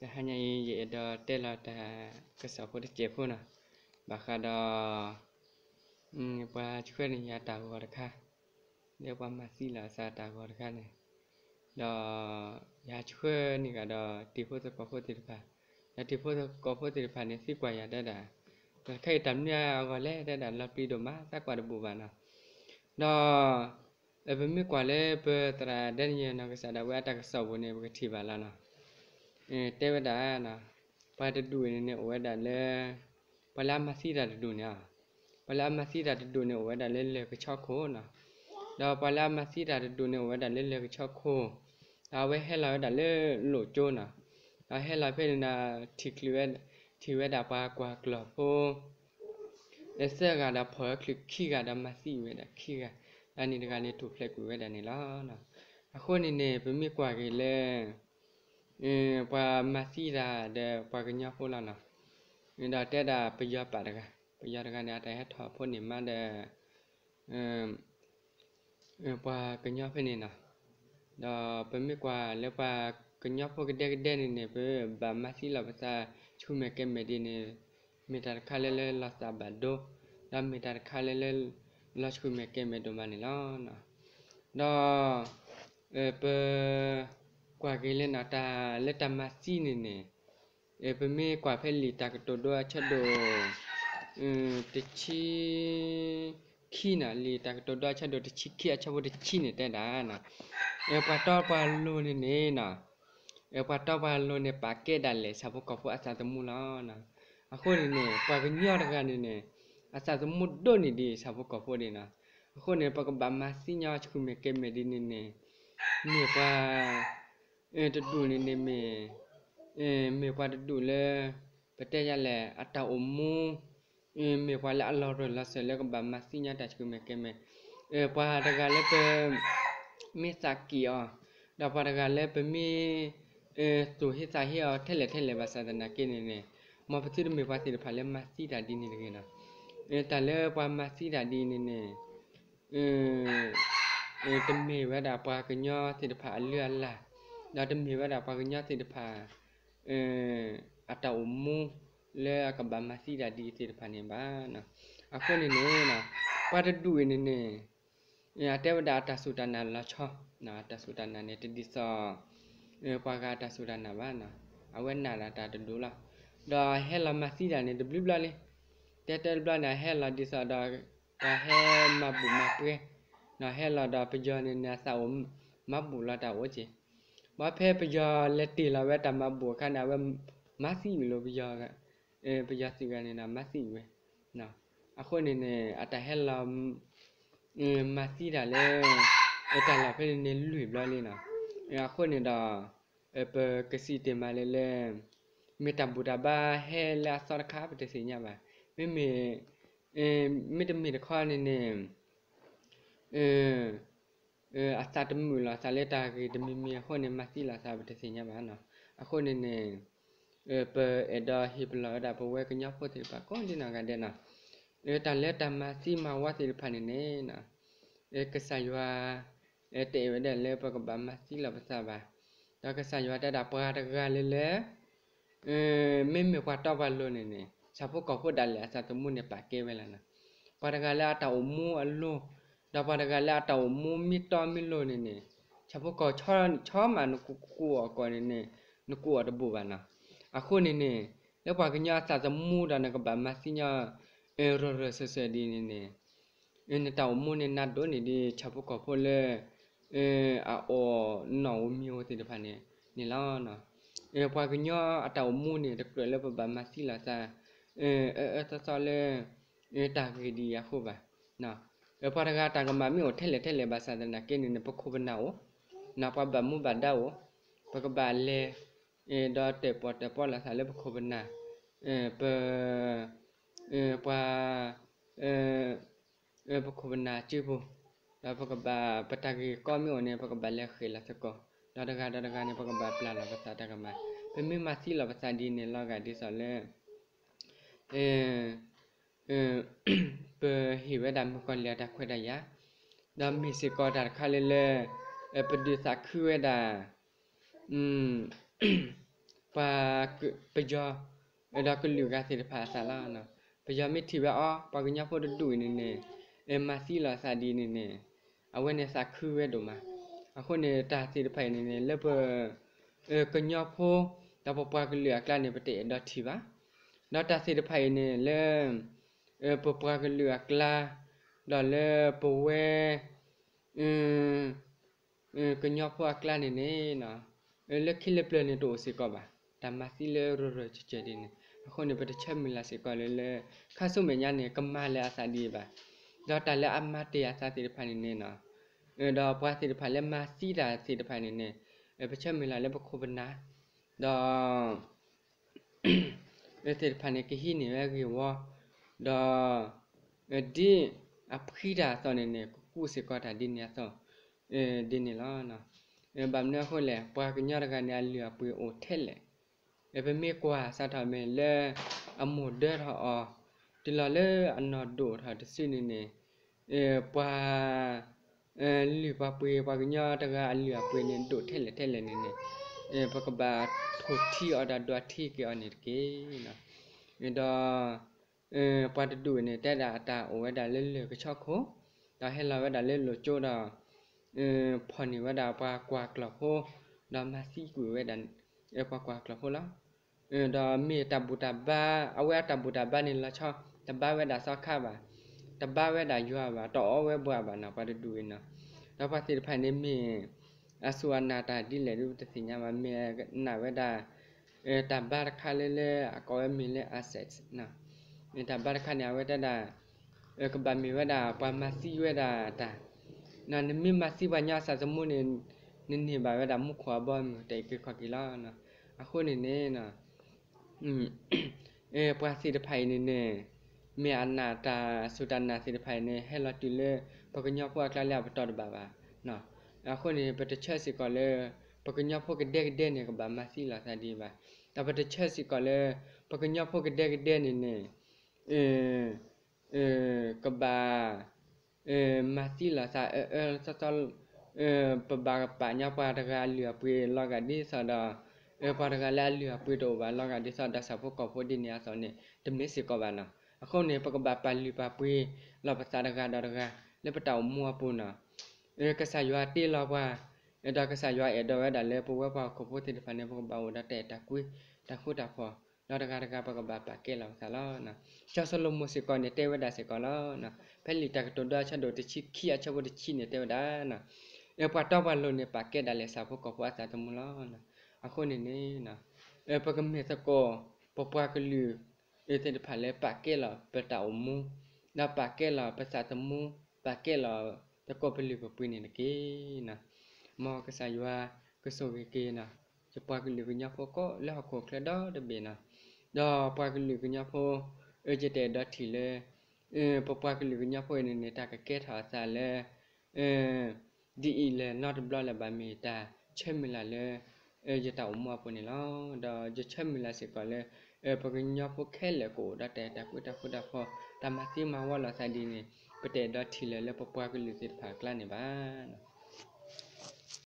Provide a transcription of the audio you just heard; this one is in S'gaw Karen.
တဟါညါအံၤ ယအဲၣ်ဒိးတဲလီၤတၢ်ကစီၣ်ဖိတစဲးဖိနီၤ, ဘၣ်ဃးဒီး ပှၤဆှၢန့ၢ်ယၤတၢ်ဂီၤတခါ, လၢပှၤမၤသံလီၤအသးတၢ်ဂီၤတခါန့ၣ်, ဒီးယဟးဆှၢန့ၢ်ဂၤဒီးတံၤဖိသကိးဖိသ့ၣ်တဖၣ်, ဒီးတံၤဖိသကိးဖိသ့ၣ်တဖၣ်န့ၣ် သံကွၢ်ယၤတဲဒၣ်, တၢ်တခါအံၤတၢ်မနုၤအဂီၢ်လဲၣ် တဲဒၣ်လီၤပျံၤဒိၣ်မး သးကွၢ်တဘူၣ်ဘၣ်နီၤ, ဒီး ပမ့ၢ်ကွၢ်လၢပသရၣ်ဒဲနယဲၢ်နီၢ်ကစၢ်ဒၣ်ဝဲအတၢ်ကစီၣ်ပူၤန့ၣ် ပကထံၣ်ဘၣ်လီၤနီၤ, တဲဝဲဒၣ်, ပှၤတဒူၣ်န့ၣ်န့ၣ် အိၣ်ဝဲဒၣ်လၢ ပှၤလၢအမၤသံတၢ်တဒူၣ်န့ၣ်, ပှၤလၢအမၤသံတၢ်တဒူၣ်န့ၣ် အိၣ်ဝဲဒၣ်လၢလၢၢ်ကဆီခိၣ်နီၤ, ဒီးပှၤလၢအမၤသံတၢ်တဒူၣ်န့ၣ် အိၣ်ဝဲဒၣ်လၢလၢၢ်ကဆီခိၣ်, ဒီးအဝဲဟဲလီၤဝဲဒၣ်လၢလိၣ်ကၠိနီၤ, ဒီးဟဲလီၤဖဲန့ၣ်ဒီး ထံၣ်ချုးဝဲ, ထံၣ်ဝဲဒၣ်ပှၤကွၢ်ကျီၢ်ဖိ သၢဂၤဒီးဖီၣ်ဝဲချုးခံဂၤဒီးမၤသံဝဲဒၣ်ခံဂၤ, ဒီးန့ၣ်တဂၤန့ၣ်ထူၣ်ဖျဲးကွံာ်ဝဲဒၣ်န့ၣ်လီၤ. အဃိန့ၣ်န့ၣ် ပမ့ၢ်ကွၢ်က့ၤလၢ ပှၤမၤသံတၢ်ဒီးပှၤကညီဖိလီၤနီၤ, ဒီးတဲဒၣ်ပယီၤပာ်တဂၤ, ပယီၤတဂၤန့ၣ် အတၢ်ဟဲထီၣ်ဖိန့ၣ်မးဒီး ပှၤကညီဖဲန့ၣ်နီၤ, ဒီးပမ့ၢ်ကွၢ်လၢပှၤကညီဖိကဒဲကဒဲန့ၣ်န့ၣ် ပဘၣ်မၤသံလီၤပသးဆူၣ်မဲာ်ကဲမဲာ်ဒ်န့ၣ်, မ့ၢ်တၢ်တခါလၢလၢလီၤသးဘၣ်ဒိ, ဒီးမ့ၢ်တၢ်တခါလၢလၢ လီၤဆူၣ်မဲာ်ကဲမဲာ်ဒိၣ်မးန့ၣ်လီၤ. ဒီး ပ ကွၢ်က့ၤလၢနီၤတၢ်လၢတၢ်မၤသံန့ၣ်န့ၣ်, ပမ့ၢ်ကွၢ်ဖဲလံာ်တၢ်ကတိၤဒိအဆၢဒိၣ် တဆံခံနီၤ, လံာ်တၢ်ကတိၤဒိအဆၢဒိၣ်တဆံခံအဆၢဖိတဆံန့ၣ်တဲဒၣ်, ပှၤတီပှၤလိၤန့ၣ်န့ၣ်နီၤ, ပှၤတီပှၤလိၤန့ၣ် ပာ်ကဲဒၣ်လဲာ်ဆၣ်ဖိကီၢ်ဖိအသးသမူလီၤ. အဃိန့ၣ်န့ၣ် ပှၤကညီတဂၤန့ၣ်န့ၣ် အသးသမူဒိၣ်န့ၢ်ဒံးဆၣ်ဖိကီၢ်ဖိဒံးနီၤ, အဃိန့ၣ် ပကဘၣ်မၤသံညီဆူၣ်မဲာ်ကဲမဲာ်ဒ်န့ၣ်န့ၣ်, မ့ၢ်ပှၤ တဒူၣ်န့ၣ်န့ၣ်မ့ၢ် မ့ၢ်ပှၤတဒူၣ်လၢ ပတဲယၤလဲၣ် အတၢ်အိၣ်မူ မ့ၢ်ပှၤလၢအလီၤရၢၢ်လီၤစၢၤလၢကဘၣ်မၤသံညီတၢ်ဆူၣ်မဲာ်ကဲမဲာ်, ပှၤတဂၤလၢပ မ့ၢ်သးက့ၤအီၤ, ဒီးပှၤတဂၤလၢပမ့ၢ် သူၣ်ဟ့သးဟ့အီၤထဲလဲၣ်ထဲလဲၣ်ဘၣ်ဆၣ်သနာ်က့န့ၣ်န့ၣ်, မ်ပသုတမ့ၢ်ပှၤသ့ၣ်တဖၣ်လၢမၤသံတၢ်ဒ်န့ၣ်တဂ့ၤနီၤ. တၢ်လၢပှၤမၤသံတၢ်ဒ်န့ၣ်န့ၣ် တမ့ၢ်ဝဲဒၣ်ပှၤကညီသ့ၣ်တဖၣ်အလုၢ်အလၢ်, ဒီးတမ့ၢ်ဝဲဒၣ်ပှၤကညီသ့ၣ်တဖၣ် အတၢ်အိၣ်မူ လၢအကဘၣ်မၤသံတၢ်ဒ်အံၤသ့ၣ်တဖၣ်န့ၣ်ဘၣ်. အဃိန့ၣ်န့ၣ် ပှၤတဒူၣ်အံၤန့ၣ်န့ၣ် အတဲဝဲဒၣ်အတၢ်စူၢ်တၢ်နာ်လီၤဆီ, အတၢ်စူၢ်တၢ်နာ်န့ၣ် တဒ်သိး ပှၤဂၤအတၢ်စူၢ်တၢ်နာ်ဘၣ်, အဝဲနာ်ဒၣ်တၢ်တဒူၣ်လီၤ. ဒီးဟဲလီၤမၤသံတၢ်န့ၣ် တဘျုးဘျီလံ, တဲတဲတဘျီန့ၣ် အဟဲလီၤဒ်သိးဒီး ပှၤဟဲမၤဘူၣ်မၤပှဲၤ, ဟဲလီၤဒီးပယီၤန့ၣ်န့ၣ် အသးအိၣ်မၤဘူၣ်လီၤတၢ်အိၣ်က့ၤ, ဘၣ်ဖဲပယီၤလဲၤတ့ၢ်လီၤဝဲတၢ်မၤဘူၣ်အခါန့ၣ် အဝဲမၤသံဝံၤလီၤပယီၤ, ပယီၤသုးဂၤန့ၣ်ဒီး မၤသံဝံၤဝဲ. အဃိန့ၣ်န့ၣ် အတၢ်ဟဲလီၤ မၤသံတၢ်လၢ တၢ်လီၢ်ဖဲန့ၣ်န့ၣ် လွံၢ်ဘျီလံနီၤ. အဃိန့ၣ်ဒီး ပကစံးတ့ၢ်မးလၢလၢ မ့ၢ်တၢ်ဘူၣ်တၢ်ဘါဟဲလၢအသီတခါ ပတသ့ၣ်ညါဘၣ်. မ့မ့ၢ် မ့တမ့ၢ်တခီန့ၣ်န့ၣ် အသးတမုာ်လီၤသးလၢတၢ်ဂ့ၢ်တမံၤမံၤအဃိန့ၣ် မၤသံလီၤသး ပတသ့ၣ်ညါဘၣ်နီၤ. အဃိန့ၣ်န့ၣ် ပအဲၣ်ဒိးဟ့ၣ်ပလီၢ်ဝဲဒၣ်ပဝဲကညီဖိသ့ၣ်တဖၣ်ကိးဒ်နီၢ်ဂၤဒဲးနီၤ, တၢ်လၢတၢ်မၤသံမၤဝီသ့ၣ်တဖၣ်န့ၣ်န့ၣ် ကစၢ်ယွၤ တအဲၣ်ဝဲဒၣ်လၢပကဘၣ်မၤသံလီၤပသးဘၣ်. ဒီးကစၢ်ယွၤတဲဒၣ်ပှၤတဂၤလၢလၢ မ့မ့ၢ်ပှၤတီပှၤလိၤန့ၣ်န့ၣ် ဆၣ်ဖိကီၢ်ဖိဒၣ်လဲာ်အသးသမူန့ၣ် ပာ်ကဲဝဲလီၤနီၤ. ပှၤတဂၤလၢအတၢ်အိၣ်မူအလိၤ, ဒီးပှၤတဂၤလၢအတၢ်အိၣ်မူမ့ၢ်တီမ့ၢ်လိၤန့ၣ်န့ၣ် ဆၣ်ဖိကီၢ် ဆီမးနကူးအီၤကီးန့ၣ်န့ၣ် နကူးအီၤတဘူၣ်ဘၣ်နီၤ. အဃိန့ၣ်န့ၣ် လၢပှၤကညီအသးသမူဒီးနကဘၣ်မၤသံညီ ရၢၢ်ရၢၢ်စၢၢ်စၢၢ်ဒ်န့ၣ်န့ၣ် နတၢ်အိၣ်မူန့ၣ်နးဒိၣ်န့ၢ်ဒံးဆၣ်ဖိကီၢ်ဖိလၢ အအီၣ်နီၣ်ဧိၤမံၤဧိၤသ့ၣ်တဖၣ်န့ၣ်န့ၣ်လီၤ. ပှၤကညီအတၢ်အိၣ်မူန့ၣ် တကြၢးလၢပဘၣ်မၤသံလီၤသး အၢအၢသီသီလၢ တၢ်ဂ့ၢ်ဒ်အံၤအဃိဘၣ်. ပှၤတဂၤတၢ်ကမၣ်မ့ၢ်အိၣ်ထဲလဲၣ်ထဲလဲၣ်ဘၣ်ဆၣ်သနာ်က့န့ၣ်န့ၣ် ပခိၣ်ပနၢ်အိၣ်, ပှၤဘၣ်မူဘၣ်ဒါအိၣ်, ပကဘၣ်လဲၤ ဒီးတၢၣ်ပီၣ်တၢၣ်ပီလီၤသးလၢပခိၣ်ပနၢ်, ပ ပှၤ ပခိၣ်ပနၢ်စုပူၤ, ဒီးပကဘၣ် ပတၢ်ဂ့ၢ်ကီမ့ၢ်အိၣ်န့ၣ် ပကဘၣ်လဲၤဃ့ၢ်လီၤသကိး, ဒီးတဂၤဒီးတဂၤန့ၣ် ပကဘၣ်ပျၢ်လီၤပသးတၢ်ကမၣ်, ပမ့ၢ်မၤသံလီၤပသးဒ်န့ၣ်လီၤဂာ်ဒ်သိးလၢ ပဟ့ၣ်ဝဲဒၣ်မုၣ်ကီၤလံၢ်အတၢ်ခွဲးတၢ်ယာ်, ဒီးမ့ၢ်စ့ၢ်ကီးတၢ်တခါလၢလၢ ပဒုးသးခုဝဲဒၣ် ပှၤ ပယီၤ ဒီးကလုာ်ဂၤသ့ၣ်တဖၣ်အသးလီၤ. ပယီၤမ့ၢ်ထံၣ်ဝဲအီၤ ပှၤကညီဖိတဒူၣ်အံၤန့ၣ်န့ၣ် မၤသံလီၤအသးဒ်အံၤန့ၣ်န့ၣ် အဝဲန့ၣ်သးခုဝဲဒိၣ်မး. အဃိန့ၣ် တၢ်သ့ၣ်တဖၣ်အံၤန့ၣ်န့ၣ် လၢပ ကညီဖိ ဒီးပပှၤကလုာ်အကျါန့ၣ် ပတအဲၣ်ဒိးထံၣ်ဘၣ်. ဒီးတၢ်သ့ၣ်တဖၣ်အံၤန့ၣ်လၢ ပပှၤကလုာ်အကျါ ဒီးလၢပဝဲ ကညီဖိအကျါန့ၣ်န့ၣ် လၢခံလၢပျၢၤန့ၣ် တအိၣ်စ့ၢ်ကီးဘၣ် တၢ်မၤသံလၢရၢၢ်ရၢၢ်စဲးစဲးဒ်န့ၣ်. အဃိန့ၣ် ပတဆၢမုၢ်လၢ်စ့ၢ်ကီးလၢ လၢခါဆူမဲာ်ညါန့ၣ် ကမၤလၢအသးဒ်အံၤဘၣ်. ဒီးတၢ်လၢအမၤတ့ၢ်အသးသ့ၣ်တဖၣ်န့ၣ်န့ၣ် ဒီးပှၤသ့ၣ်တဖၣ်လၢမၤသံတၢ်သ့ၣ်တဖၣ်န့ၣ်န့ၣ် ပဆၢမုၢ်လၢ်လၢပခိၣ်ပနၢ် ဒီး သ့ၣ်တဖၣ်န့ၣ် ကဟံးန့ၢ်ဝဲဂ့ၢ်ဝီ ဒီး ဒ်အဖှံတၢ်အသိးန့ၣ်န့ၣ် ကကူးစ့ၢ်ကီးတၢ်ဒ်န့ၣ်အသိး ဒ်န့ၣ်လီၤ. ဘၣ်မနုၤအဃိလဲၣ်, ပှၤကညီတဂၤန့ၣ် အလုၢ်အပှ့ၤအိၣ်ထဲလဲၣ်. ပမ့ၢ်ကွၢ်စးထီၣ်မ့ၢ်လၢအမိၢ်ဒၢထီၣ်အီၤ တုၤလီၤလၢအနီၢ်ဒိၣ်ထီၣ်တစုန့ၣ်န့ၣ် ပှၤ လုၢ်ပှၤပှ့ၤ ပှၤကညီတဂၤအလုၢ်အပှ့ၤန့ၣ် ဒိၣ်ထဲလဲၣ်ထဲလဲၣ်န့ၣ်န့ၣ် ပကဘၣ်ထိၣ်ထံအီၤဒီးဒွးထံက့ၤအီၤန့ၣ်တက့ၢ်. ဒီး ပှၤတဒူၣ်န့ၣ် တဲဒၣ်အတၢ်အိၣ်ဝဲဒၣ်လၢလၢၢ်ကဆီခိၣ်, ဒီးဟဲလီၤဝဲဒၣ်လၢလိၤကၠိဒီး ဖီၣ်န့ၢ်ဝဲဒၣ်ပှၤကွၢ်ကျီၢ်ဖိ, ဒီးမၤသံကွံာ်ဝဲဒၣ် ပှၤကွၢ်ကျီၢ်ဖိလီၤ. ဒီးမ့ၢ်တၢ်ဘူၣ်တၢ်ဘါ အဝဲအတၢ်ဘူၣ်တၢ်ဘါန့ၣ်လီၤဆီ, တဘါဝဲဒၣ်သီခါဘၣ်, တဘါဝဲဒၣ်ယွၤဘၣ်, တအီၣ်ဝဲဘှါဘၣ်နီၤ ပှၤတဒူၣ်အံၤနီၤ. ဒီးပှၤသ့ၣ်တဖၣ်န့ၣ်မ့ၢ် အစူၢ်အနာ်တၢ်ဒ်လဲၣ်ဒ်ပတသ့ၣ်ညါဘၣ်, မ့ၢ်နာ်ဝဲဒၣ် တၢ်ဘါတခါလၢလၢအကိးဝဲမ့ၢ်လၢ asset တၢ်ဘါတခါန့ၣ် အဝဲတဲဒၣ် ကဘၣ်မ့ၢ်ဝဲဒၣ်ပှၤမၤသံဝဲဒၣ်တၢ်, နမ့ၢ်မၤသံပှၤကညီအသးသမူန့ၣ် နန့ၢ်ဘၣ်ဝဲဒၣ်မူခိၣ်အဘီအမုၢ် တၢ်အုၣ်က့ၤခီၣ်က့ၤလီၤ. အဃိန့ၣ်န့ၣ် ပှၤသ့ၣ်တဖၣ်အံၤန့ၣ်န့ၣ် မ့ၢ်အနာ်တၢ်စူၢ်တၢ်နာ်သ့ၣ်တဖၣ်အံၤန့ၣ် ဟဲလီၤတုၤလၢပှၤကညီဖိအကျါလၢအပတီၢ်တဘၣ်ဘၣ်. အဃိန့ၣ် ပတဆၢစ့ၢ်ကီးလၢ ပှၤကညီဖိကဒဲကဒဲန့ၣ် ကဘၣ်မၤသံလီၤသးဒ်အံၤဘၣ်. ဒီးပတဆၢစ့ၢ်ကီးလၢ ပှၤကညီဖိကဒဲကဒဲန့ၣ်န့ၣ် ကဘၣ် မၤသံလီၤသးအၢအၢသီသီ, ပဘၣ်ပာ်ညီပှၤတဂၤအလုၢ်အပှ့ၤလီၤဂာ်ဒ်သိးဒီး ပှၤတဂၤလၢအလုၢ်အပှ့ၤတအိၣ်ဘၣ်လီၤဂာ်ဒ်သိးဒီးဆၣ်ဖိကီၢ်ဖိဒ်န့ၣ်အသိးန့ၣ် တမ့ၢ်စ့ၢ်ကီးဘၣ်နီၤ. အဃိန့ၣ် ပကဘၣ်ပာ်လုၢ်ပာ်ပှ့ၤလီၤပသးတဂၤဒီးတဂၤ လၢပတၢ်အိၣ်မူအပူၤနီၤ. ကစၢ်ယွၤတ့လီၤပှၤ, ဒီးကစၢ်ယွၤအဲၣ်ဒိးဝဲဒၣ်လၢပဝဲပှၤဟီၣ်ခိၣ်ဖိသ့ၣ်တဖၣ်န့ၣ် ပကဘၣ်အိၣ်ဒီးတၢ်အဲၣ်တၢ်ကွံ တၢ်ဃူတၢ်ဖိး, ဒီးတဂၤတဂၤပကဘၣ်ပာ်ကဲလီၤပသးလီၤ. စီၤၡလိၤမိၣ်စ့ၢ်ကီးန့ၣ် တဲဝဲဒၣ်စ့ၢ်ကီးလီၤ. ဖဲလံာ်တၢ်ကတိၤဒိအဆၢဒိၣ်တဆံခံအဆၢဖိတဆံန့ၣ် တဲဝဲဒၣ် ပှၤတီပှၤလိၤန့ၣ် ပာ်ကဲဒၣ်လဲာ်ဆၣ်ဖိကီၢ်ဖိအသးသမူလီၤ. အဃိန့ၣ်န့ၣ် ပကမ့ၢ်သကိး ပပှၤကလုာ်သ့ၣ်တဖၣ်လၢပာ်ကဲလီၤပတၢ်အိၣ်မူ, ဒီးပာ်ကဲလီၤပသးသမူ, ပာ်ကဲလီၤသကိးပလုၢ်ပပှ့ၤန့ၣ်တက့ၢ်. မ်ကစၢ်ယွၤကဆိၣ်ဂ့ၤက့ၤ ယပှၤကလုာ်ကညီဖိကိးလၢဟီၣ်ခိၣ်ချၢဒီတဘ့ၣ်နီၤ. ဒီးပှၤကလုာ်ကညီဖိ ယတအဲၣ်ဒိးထံၣ်လၢ ပပှၤကလုာ်ကညီဖိအံၤန့ၣ်န့ၣ် တၢ်ကကဲထီၣ်အသးလၢ ဒ်အံၤလဲၣ်နီတဘျီလၢၤဘၣ် မ့ၢ်တၢ်ဆၢမုၢ်လၢ်လၢ ယတၢ်အိၣ်မူအပူၤန့ၣ်လီၤ. ဒီးယဆၢမုၢ်လၢ်စ့ၢ်ကီးလၢ ပကညီဖိခဲလၢာ်ကအိၣ်ဒီးတၢ်အဲၣ်တၢ်ကွံတၢ်ဃူတၢ်ဖိး တၢ်မၤသံမၤဝီလိာ်သးဒ်န့ၣ် ပတအဲၣ်ဒိးထံၣ်လၢၤလၢပပှၤကလုာ်သ့ၣ်တဖၣ်အကျါန့ၣ်ဘၣ်.